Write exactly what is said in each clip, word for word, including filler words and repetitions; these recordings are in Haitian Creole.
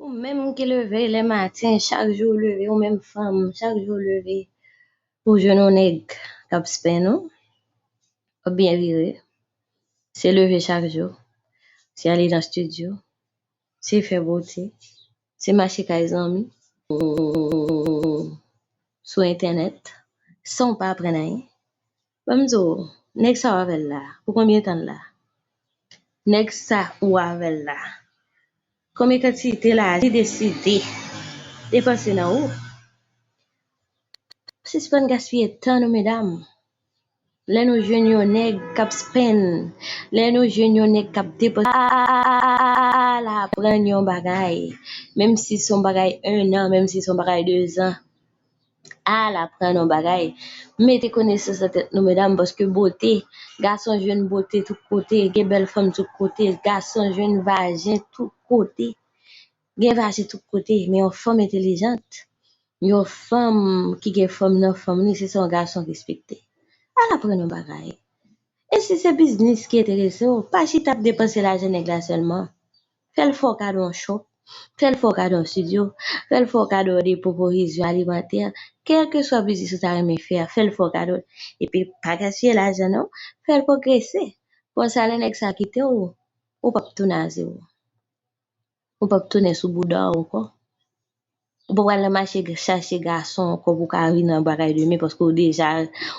Ou menm ki leve lè maten, chak jou ou leve, ou menm fanm, chak jou ou leve, ou jwenn yon nèg k ap spenn ou, w ap byen vire. Se leve chak jou, se ale nan estidyo, se fè bote, se mache kay zanmi, sou entènèt, san w pa aprann anyen. Ban m di w, nèg sa w avè l la, pou konbyen tan l la? Nèg sa ou avè l la, konbyen kantite lajan li deside depanse nan ou? Sispann gaspiye tan nou, medam. Lè nou jwenn yon nèg k ap spenn, lè nou jwenn yon nèg k ap depanse, al aprann yon bagay. Menm si se yon bagay en an, menm si se yon bagay de zan, al aprann yon bagay. Mete konesans nan tèt nou, medam, paske bote, gason jwenn bote tout kote, gen bèl fanm tout kote, gason jwenn vajen tout kote, gen vajen tout kote, men yon fanm entelijant, yon fanm ki gen fanm nan fanm li, se sa yon gason respekte. Al aprann yon bagay. E si se biznis ki enterese w, pa chita ap depanse lajan nèg la sèlman. Fè l fè w kado yon shop, fè l fè w kado yon estidyo, fè l fè w kado de pwovizyon alimantè, kèlkeswa biznis ou ta renmen fè a, fè l fè w kado l. Epi pa gaspiye lajan non, fè l pwogrese. Konsa lè nèg sa kite w, ou p ap tounen a zewo. Ou p ap tounen sou bouda w ankò. Ou pa pral nan mache chache gason ankò pou w ka vin nan bagay demen, paske ou deja,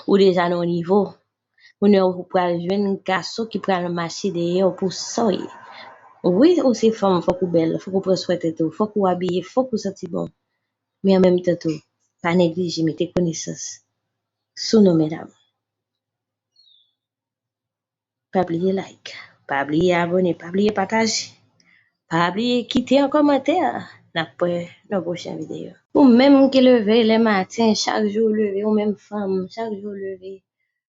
ou deja nan yon nivo. Kounye a ou pral jwenn gason ki pral mache dèyè w pou sa w ye. Wi, ou se fanm, fòk ou bèl, fòk ou pran swen tèt ou, fòk ou abiye, fòk ou santi bon. Men an menm tan tou, pa neglije mete konesans sou nou, medam. Pa bliye like, pa bliye abòne, pa bliye pataje, pa bliye kite yon kòmantè. N ap wè nan pwochen videyo. Ou menm ki leve lè maten, chak jou ou leve, ou menm fanm, chak jou ou leve,